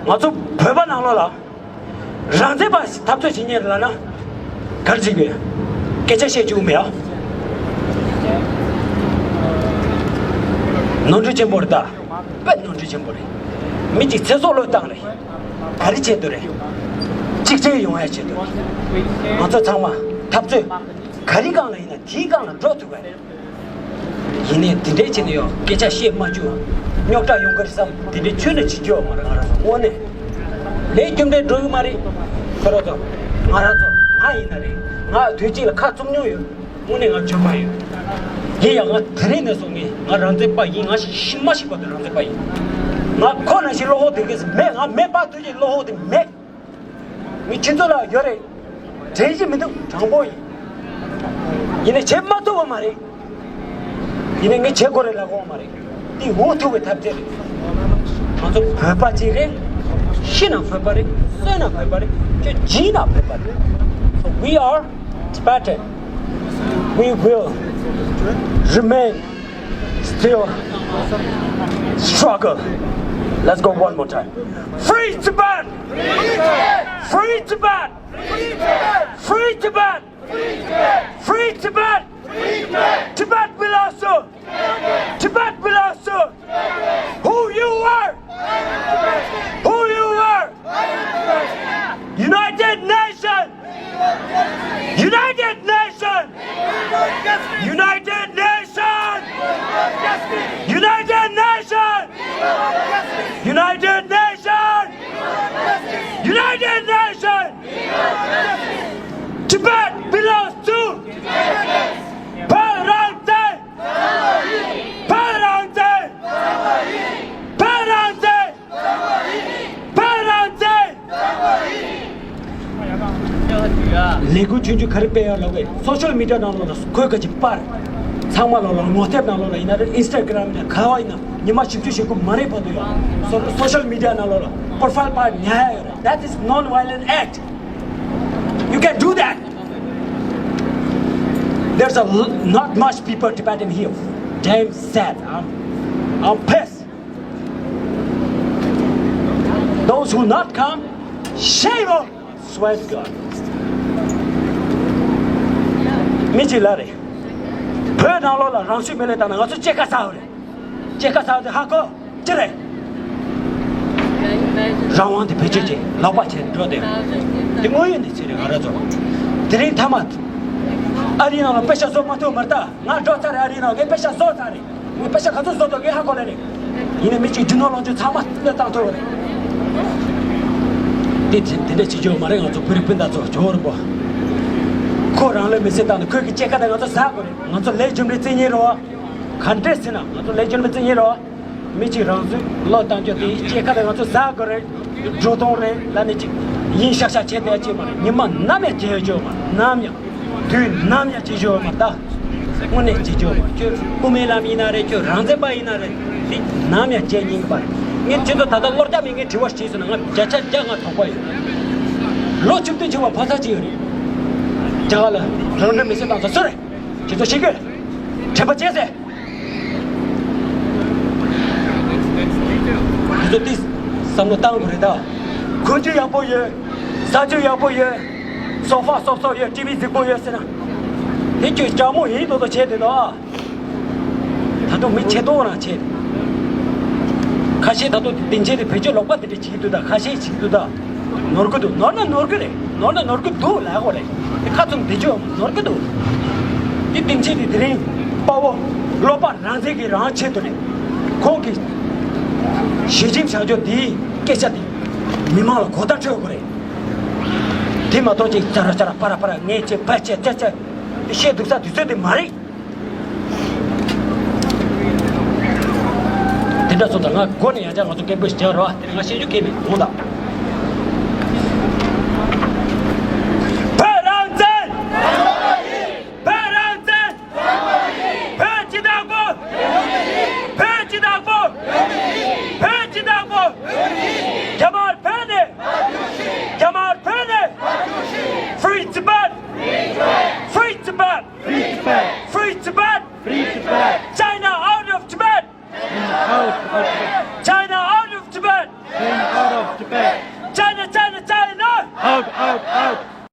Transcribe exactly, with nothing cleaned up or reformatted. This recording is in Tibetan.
ང་ཚོ་བོད་པ་ནང་ལོགས་ལ་རང་བཙན་པ་ཞིག་འཐབ་རྩོད་བྱེད་མཁན་ལ་ན་ག་རེ་བྱེད་དགོས། སྐད་ཆ་བཤད་རྒྱུ་མེད་ཨ། ནོར་འཁྲུལ་ཆེན་པོ་རེད་ད། དཔེ་ནོར་འཁྲུལ་ཆེན་པོ་རེད། མི་གཅིག་ཚེ་སྲོག་བློས་བཏང་རེད། ག་རེ་བྱེད་དུ་རེད། གཅིག་སྒྲིལ་ཡོང་ཡ་བྱེད་དུ་རེད། ང་ཚོ་ཚང་མ་འཐབ་རྩོད་ག་རེ་སྒང་ལ་ཡིན་ན་དེའི་སྒང་ལ་འགྲོ་ཐུབ་པ་རེད། ཡིན་ནའི་དེ་འདྲའི་བྱས་ནས་ཡང་སྐད་ཆ་བཤད་མ་བཅུག་རྙོག་དྲ་ཡོང་གི་རེད་བསམ་དེ་འདྲའི་ཁྱོན་ནས་བྱེད་རྒྱུ་ཡོད་མ་རེད། ང་རང་ཚོ་དངོས་གནས་ལས་རྒྱུ་འབྲས་འགྲོ་གི་མ་རེད། ཁྱོད་རང་ཚོ་ང་རང་ཚོ་ང་ཡིན་ན་རེད། ང་དུས་གཅིག་ལ་ཁ་བཙུམ་མྱོང་ཡོད། དངོས་གནས་ང་འཇོན་པ་ཡོད། ཡིན་ཡང་ང་དེ་རིང་ནས་བཟུང་ནས་ང་རང་བཙན་པ་ཡིན། ང་ཤི་མ་ཤི་བར་དུ་རང་བཙན་པ་ཡིན། ང་ཁོ་ན་ཞིག་བློ་ཁོག་དེ་གས་མེད། ང་མེད་པ་དུས་ཀྱི་བློ་ཁོག་དེ་མེད། ངས་ཁྱེད་ཚོ་ལ་ཡོད་རེད། དྲན་གྱི་མི་འདུག་དྲང་པོ་ཡིན། ཡིན་ནའི་བྱེད་མ་ཐུབ་པ་མ་རེད། ཡིན་ནའི་ངས་བྱེད་དགོས་རེད་ལབ་དགོས་པ་མ་རེད། འདི་འོང་ཐུབ་པའི་ཐབས་ཤེས་རེད། ང་ཚོ་བོད་པ་གཅིག་རེད། ཤི་ན་བོད་པ་རེད། གསོན་ན་བོད་པ་རེད། ཁྱོད་འཇིག་ན་བོད་པ་རེད། So we are Tibetan. We will remain still struggle. Let's go one more time. Free Tibet! Free Tibet! Free Tibet! Free Tibet! Tibet belongs to! Tibet belongs to! Who you are! Who you are! United Nations! United Nations! United Nations! United Nations! United Nations! United Nations! Tibet belongs to! Tibet! Tibet! Tibet! Tibet! ཕར་རང་བཙན། ལས་འགུལ་ཆུང་ཆུང་ག་རེ་སྤེལ་ཡོད་ལབ་པས། སོ་ཤལ་མི་ཌི་ཡ་ནང་ལོགས་ལ་ཁོས་ག་ཅིག་པར། ཚང་མ་ལོགས་ལ་ངོ་དེབ་ནང་ལོགས་ལ་ཡིན་ན་རེད། ཨིན་སི་ཊ་གྷི་རམ་ནས་ག་བ་ཡིན་ན་ཉི་མ་བཞི་བཅུ་ཞེ་དགུ་མ་རེད་བར་དུ་ཡོད། སོ་སོ་ཤལ་མི་ཌི་ཡ་ནང་ལོགས་ལ་པོ་རོ་ཕའིལ་པར་ཉར་ཡ་ཡོད་རེད། That is non-violent act. You can do that. There's a l- not much people Tibetan here. Damn sad. I'm I'm pissed. Those who not come, shame on. Swear to God. མི་གཅིག་ལ་རེད། བོད་ནང་ལོགས་ལ་རང་སྲུང་མེད་ལས་བཏང་ན་ང་ཚོ་སྐྱེད་ཀ་ཟ་བ་རེད། སྐྱེད་ཀ་ཟ་བ་དེ་ཧ་གོ་ཅི་རེད། རང་དབང་དེ་བེད་སྤྱོད་ཀྱིས་ལག་པ་ཁྱེར་འགྲོ་དེ། དེ་དངོས་ཡོད་གནས་ཚུལ་རེད། ང་རང་ཚོ་དེ་རིང་མཐའ་མ་ཨ་རིའི་ནང་ལ་པེ་ཤ་བཟོ་མ་ཐུབ་མ་རེད་ད། ང་འགྲོ་ཚར་རེད། ཨ་རིའི་ནང་ངས་པེ་ཤ་བཟོ་ཚར་རེད། ངས་པེ་ཤ་ག་ཚོད་བཟོ་ཐུབ་ངས་ཧ་གོ་ལེ་རེད། ཡིན་ནའི་མི་གཅིག་རྒྱུ་ནོར་ལོངས་སྤྱོད་ཚང་མ་བློས་བཏང་ཐུབ་རེད། དེ་དེ་དེ་འདྲ་བྱེད་རྒྱུ་མ་རེད། ང་ཚོ་བོད་རིགས་སྤུན་ཟླ་ཚོ་ཇོ་བོ་རིན་པོ། ཁོ་རང་ལུས་མེ་སྲེག་བཏང་ནས་ཁོས་ཀྱི་སྐྱེད་ཀ་དེ་ང་ཚོ་ཟ་དགོས་རེད། ང་ཚོ་ལས་རྒྱུ་འབྲས་བརྩི་མཁན་རེད་བ། ག་འདྲས་ཟེར་ན་ང་ཚོ་ལས་རྒྱུ་འབྲས་བརྩི་མཁན་རེད་བ། མི་གཅིག་རང་ཚོའི་བློས་བཏང་རྒྱུ་དེ་སྐྱེད་ཀ་དེ་ང་ཚོ་ཟ་དགོས་རེད། འགྲོ་སྟངས་རེད་ལབ་ནས་ཅིག་ཡིན་ཤག་ཤག་བྱས་བསྡད་ཀྱི་མ་རེད། ཉི་མ་ནམ་ཡང་བརྗེད་ཡོད་ཀྱི་ཡོད་མ་རེད། ནམ་ཡང་། དུས་ནམ་ཡང་བརྗེད་རྒྱུ་ཡོད་མ་རེད་ད། དངོས་གནས་བརྗེད་རྒྱུ་ཡོད་མ་རེད། ཁྱོད་དབུ་མའི་ལམ་ཡིན་ན་རེད། ཁྱོད་རང་བཙན་པ་ཡིན་ན་རེད། འདི་ནམ་ཡང་བརྗེད་ཉན་གི་མ་རེད། ངས་ཁྱེད་ཚོ་ད་ལྟ་བློ་རྒྱ་མེད་ངས་དྲི་བ་དྲིས་སོང་ན་ང་བརྒྱ་ཆ་བརྒྱ་ང་དོགས་པ་ཡོད། ལོ་བཅུ་བདུན་ཕྱིན་པ་ཕ་ཚ་གཅིག་ཡོད་རེད། རྒྱ་གར་ལ་རང་འདོད་མི་སེམས་བཏང་ས་སུ་རེད། ཁྱེད་ཚོ་ཤེས་ཀྱི་དྲན་པ་བརྗེད་ཟེར། དེ་ཚོ་ཏིས་བསམ་བློ་བཏང་དགོས་རེད་ད། གོན་རྒྱུ་ཡག་པོ་ཡོད། ཟ་རྒྱུ་ཡག་པོ་ཡོད། སོ་ཕ་སོབ་སོབ་ཡོད། ཊི་ཝི་རྫིག་པོ་ཡོད་ཟེར་ན། དེ་ཁྱོད་ལྕགས་མོ་ཡིན་མདོག་མདོག་བྱས་བསྡད་དོ། ད་དུང་མི་ཆེ་མདོག་རང་བྱས། ཁ་ཤས་ད་དུང་དེ་འདྲ་རེད། བེད་སྤྱོད་ལོག་པ་དེ་འདྲ་བྱེད་ཀྱི་འདུག་ད་ཁ་ཤས་བྱེད་ཀྱི་འདུག་ད་ནོར་གི་འདུག་ནོར་ན་ནོར་གི་རེད། ནོར་ན་ནོར་གི་འདུག་ལབ་དགོས་རེད། དེ་ཁ་བཙུམ་བསྡད་རྒྱུ་ནོར་གི་འདུག་དེ་སྟེང་ཆེན་དེ་དེ་རིང་དཔའ་བོ་བློ་དཔའ་རང་བཙན་གྱི་རང་ཆེད་དུ་ནས་ཁོང་གིས་ཞི་ཞིང་བྱང་ཆུབ་དེའི་སྐད་ཆ་དེ་མི་མང་ལ་གོ་བརྡ་འཕྲོད་དགོས་རེད། དེ་མ་གཏོགས་ཅིག་ཅ་ར་ཅ་ར་པ་ར་པ་ར་ངས་བྱས་ཕ་བྱས་ཅ་ཅ་དེ་བཤད་འདུག་ས་དུས་ཚོད་དེ་མ་རེད། དེ་འདྲ་སོང་ཙང་ང་མགོ་ནས་ཡང་བསྐྱར་ང་ཚོ་སྐད་འབོད་ཞིག་རྒྱག་རོགས། དེ་ནས་ང་བཤད་རྒྱུ་གང་ཡང་མེད། འོང་དང་། བོད་རང་བཙན། བོད་རང་བཙན། བོད་སྤྱི་བདག་པོ། བོད་སྤྱི་བདག་པོ། བོད་སྤྱི་བདག་པོ། རྒྱ་དམར་བོད་ནས། རྒྱ་དམར་བོད་ནས། Free Tibet! Free Tibet! Free Tibet! Free Tibet! Free Tibet! China out of Tibet! China out of Tibet! China out of Tibet! Came out of Tibet. China, China, China! Out, out, out!